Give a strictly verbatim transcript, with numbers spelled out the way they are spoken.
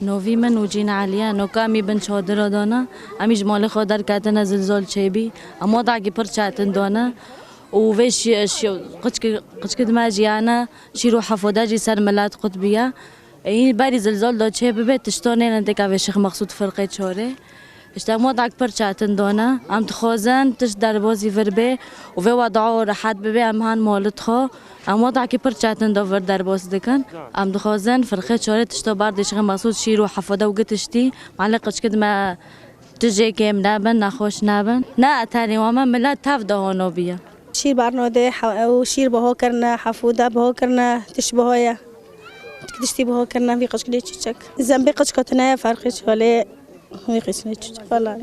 Novî min û Cîna Eliye, noka em î bin çadira dana, em î ji malê xwe derketine zilzal çêbî. Em wadakî pir çetin dane û vê şi-, şi-, qiçki-, qiçkid me jiyane şîr û hefode jî ser milet qut biye. Ê, berî zilzal da çê bibe, tişta nêne têka vê Şêx Mexsûd firqê çarê. Îşte em wadak pir çetin dane. Em dixwazin tişt derbasî vir bê û vê wada rehet bibe, em han malit xwe. Em wadakî pir çetin da vir derbas dikin. Em dixwazin firqê çarê tişta berdê Şêx Mexsûd şîr û hefode û gi tiştî. Malê qiçkid me tijê kêm nebin, nexweş nebin. Ne eterî wa me, milet tev da hano biye. Şîr barno de, ha-, ew şîr biho kirine, hefûde biho kirine, tişt biho ye. Tiştî biho kirine, vî qiçkilê çiçek. Zembê qiçka tune ye, ferqê çi wele, vî qismê çiçek, wala.